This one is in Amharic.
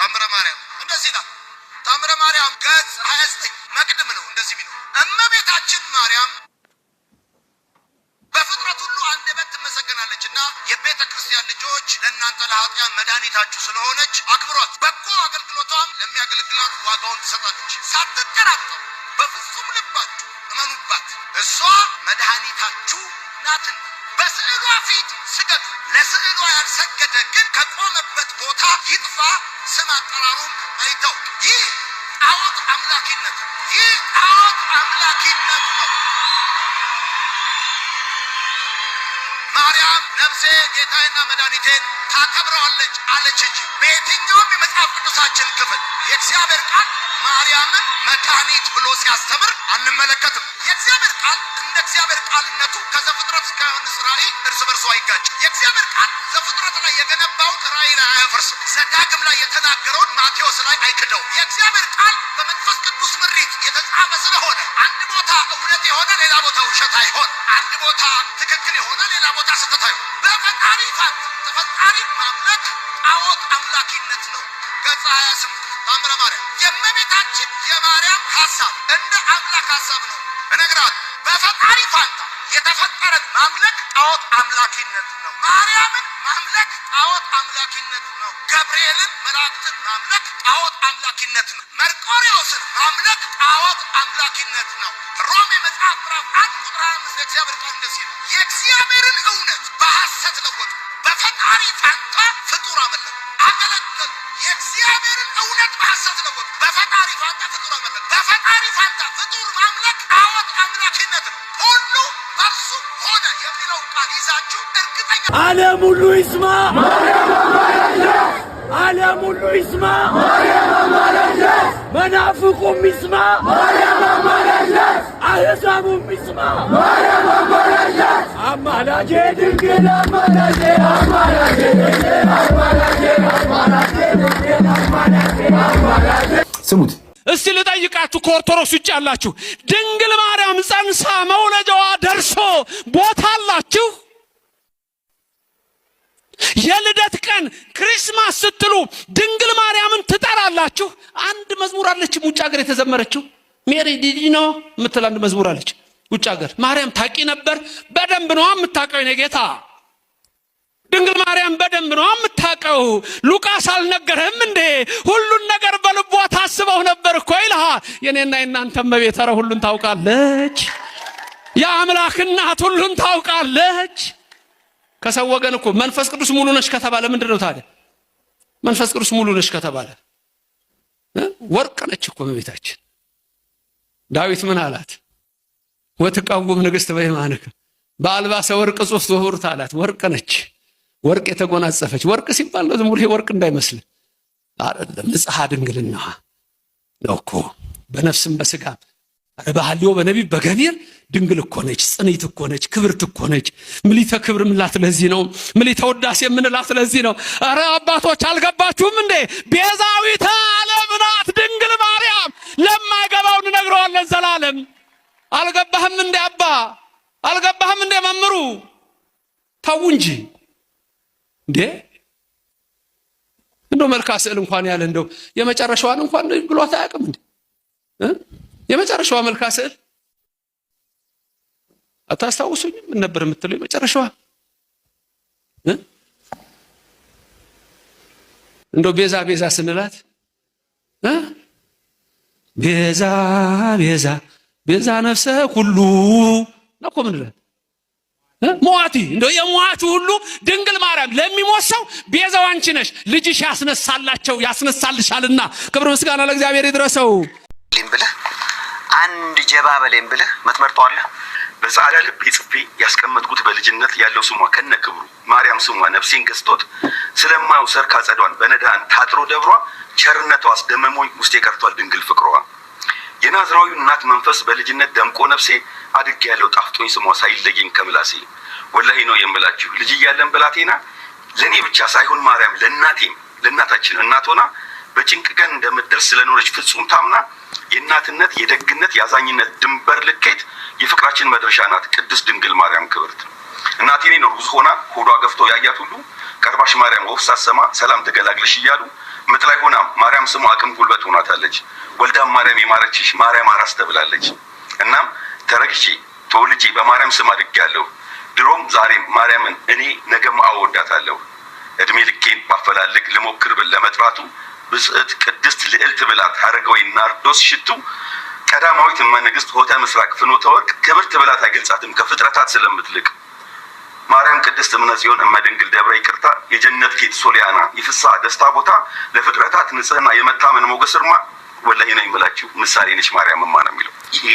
ታምረ ማርያም እንደዚህ ይላል። ታምረ ማርያም ገጽ 29 መቅድም ነው። እንደዚህ የሚለው እመቤታችን ማርያም በፍጥረት ሁሉ አንደበት ትመሰገናለችና የቤተ ክርስቲያን ልጆች ለእናንተ ለኃጥአን መድኃኒታችሁ ስለሆነች አክብሯት። በጎ አገልግሎቷም ለሚያገለግሏት ዋጋውን ትሰጣለች። ሳትጠራጠሩ በፍጹም ልባችሁ እመኑባት፣ እሷ መድኃኒታችሁ ናትና። በስዕሏ ፊት ስገዱ። ለስዕሏ ያልሰገደ ግን ከቆመበት ቦታ ይጥፋ፣ ስም አጠራሩም አይታወቅ። ይህ ጣዖት አምላኪነት ነው። ይህ ጣዖት አምላኪነት ነው። ማርያም ነፍሴ ጌታዬና መድኃኒቴን ታከብረዋለች አለች እንጂ በየትኛውም የመጽሐፍ ቅዱሳችን ክፍል የእግዚአብሔር ቃል ማርያምን መድኃኒት ብሎ ሲያስተምር አንመለከትም። የእግዚአብሔር ቃል እንደ እግዚአብሔር ቃልነቱ ከዘፍጥረት እስከ ዮሐንስ ራእይ እርስ በርሱ አይጋጭም። የእግዚአብሔር ቃል ዘፍጥረት ላይ የገነባውን ራእይ ላይ አያፈርስም። ዘዳግም ላይ የተናገረውን ማቴዎስ ላይ አይክደውም። የእግዚአብሔር ቃል በመንፈስ ቅዱስ ምሪት የተጻፈ ስለሆነ አንድ ቦታ እውነት የሆነ ሌላ ቦታ ውሸት አይሆን፣ አንድ ቦታ ትክክል የሆነ ሌላ ቦታ ስህተት አይሆን። በፈጣሪ ፋንታ ተፈጣሪ ማምለክ ጣዖት አምላኪነት ነው። ገጽ 28 ታምረ ማርያም። የእመቤታችን የማርያም ሐሳብ እንደ አምላክ ሐሳብ ነው። እነግራለሁ። በፈጣሪ ፋንታ የተፈጠረን ማምለክ ጣዖት አምላኪነት ነው። ማርያምን ማምለክ ጣዖት አምላኪነት ነው። ገብርኤልን መላእክትን ማምለክ ጣዖት አምላኪነት ነው። መርቆሬዎስን ማምለክ ጣዖት አምላኪነት ነው። ሮሜ መጽሐፍ ምዕራፍ 1 ቁጥር 25 የእግዚአብሔር ቃል እንደዚህ ነው፣ የእግዚአብሔርን እውነት በሐሰት ለወጡ፣ በፈጣሪ ፋንታ ፍጡር አመለኩ፣ አገለገሉ። የእግዚአብሔርን እውነት በሐሰት ለወጡ፣ በፈጣሪ ፋንታ ፍጡር አመለኩ። በፈጣሪ ፋንታ ፍጡር ማምለክ ጣዖት አምላኪነት ነው። ሁሉ በእርሱ ሆነ የሚለውን ቃል ይዛችሁ እርግጠኛ ዓለም ሁሉ ይስማ፣ ዓለም ሁሉ ይስማ፣ መናፍቁም ይስማ፣ አሕዛቡም ይስማ። አማላጄ ድንግል አማላጄ አማላጄ አማላጄ አማላጄ ድንግል አማላጄ አማላጄ። ስሙት። እስቲ ልጠይቃችሁ፣ ከኦርቶዶክስ ውጭ ያላችሁ ድንግል ማርያም ጸንሳ መውለጃዋ ደርሶ ቦታ አላችሁ? የልደት ቀን Christmas ስትሉ ድንግል ማርያምን ትጠራላችሁ? አንድ መዝሙር አለች ውጭ ሀገር የተዘመረችው፣ Mary did you know የምትል አንድ መዝሙር አለች ውጭ ሀገር። ማርያም ታቂ ነበር። በደንብ ነዋ የምታውቀው የኔ ጌታ። ድንግል ማርያም በደንብ ነው የምታውቀው። ሉቃስ አልነገረህም እንዴ? ሁሉን ነገር በልቧ ታስበው ነበር እኮ ይልሃል። የኔና የናንተ እመቤት ኧረ ሁሉን ታውቃለች። የአምላክ እናት ሁሉን ታውቃለች። ከሰው ወገን እኮ መንፈስ ቅዱስ ሙሉ ነሽ ከተባለ ምንድን ነው ታዲያ? መንፈስ ቅዱስ ሙሉ ነሽ ከተባለ ወርቅ ነች እኮ እመቤታችን። ዳዊት ምን አላት? ወትቀውም ንግሥት በየማንከ በአልባሰ ወርቅ ጹፍ ወሁርት አላት። ወርቅ ነች፣ ወርቅ የተጎናጸፈች። ወርቅ ሲባል ነው ዝም ብሎ ወርቅ እንዳይመስል አይደለም። ንጽሐ ድንግልና ነው እኮ በነፍስም በስጋም በሐልዮ በነቢብ በገቢር ድንግል እኮ ነች፣ ጽንዕት እኮ ነች፣ ክብርት እኮ ነች። ምሊተ ክብር ምንላት ለዚህ ነው። ምሊተ ውዳሴ የምንላት ለዚህ ነው። ኧረ አባቶች አልገባችሁም እንዴ? ቤዛዊተ ዓለም ናት ድንግል ማርያም። ለማይገባው እንነግረዋለን ዘላለም። አልገባህም እንዴ አባ? አልገባህም እንዴ መምሩ? ተው እንጂ እንዴ! እንደው መልካ ስዕል እንኳን ያለ እንደው የመጨረሻዋን እንኳን ብሏት አያውቅም እንዴ? የመጨረሻዋ መልካ ስዕል አታስታውሱኝም? ምን ነበር የምትለው የመጨረሻዋ? እንደው ቤዛ ቤዛ ስንላት ቤዛ ቤዛ ቤዛ ነፍሰ ሁሉ ነው እኮ ምንላት ሟቲ እንደው የሟቹ ሁሉ ድንግል ማርያም ለሚሞት ሰው ቤዛው አንቺ ነሽ፣ ልጅሽ ያስነሳላቸው ያስነሳልሻልና ክብር ምስጋና ለእግዚአብሔር ይድረሰው። ብለህ አንድ ጀባ በሌም ብለህ ምትመርጠዋለህ? በጻዕዳ ልቤ ጽፌ ያስቀመጥኩት በልጅነት ያለው ስሟ ከነ ክብሩ ማርያም ስሟ ነፍሴን ገዝቶት ስለማየው ሰርክ አጸዷን በነዳን ታጥሮ ደብሯ ቸርነቷ አስደምሞኝ ውስጤ ቀርቷል ድንግል ፍቅሯ። የናዝራዊው እናት መንፈስ በልጅነት ደምቆ ነፍሴ አድግ ያለው ጣፍጦኝ ስሟ ሳይለየኝ ከምላሴ። ወላሂ ነው የምላችሁ ልጅ እያለን ብላቴና ለእኔ ብቻ ሳይሆን ማርያም ለእናቴም ለእናታችን እናት ሆና በጭንቅ ቀን እንደምትደርስ ስለኖረች ፍጹም ታምና የእናትነት የደግነት የአዛኝነት ድንበር ልኬት የፍቅራችን መድረሻ ናት ቅድስት ድንግል ማርያም ክብርት። እናቴ እኔን እርጉዝ ሆና ሆዷ ገፍቶ ያያት ሁሉ ቀርባሽ ማርያም ወፍ ሳትሰማ ሰላም ተገላግለሽ እያሉ ምጥ ላይ ሆና ማርያም ስሟ አቅም ጉልበት ሆናታለች። ወልዳም ማርያም የማረችሽ ማርያም አራስ ተብላለች። እናም ተረግቼ ተወልጄ በማርያም ስም አድጌያለሁ። ድሮም ዛሬም ማርያምን እኔ ነገም አወዳታለሁ። እድሜ ልኬን ባፈላልግ ልሞክር ብል ለመጥራቱ ብጽዕት ቅድስት ልዕልት ብላት ሀረገወይን ናርዶስ ሽቱ ቀዳማዊት እመ ንግሥት ሆተ ምስራቅ ፍኖተ ወርቅ ክብርት ብላት አይገልጻትም ከፍጥረታት ስለምትልቅ። ማርያም ቅድስት እምነ ጽዮን እመ ድንግል ደብረ ይቅርታ የጀነት ጌጥ ሶሊያና የፍስሐ ደስታ ቦታ ለፍጥረታት ንጽህና የመታመን ሞገስ እርማ፣ ወላሂ ነው የምላችሁ ምሳሌ ነች ማርያም እማ ነው የሚለው። ይሄ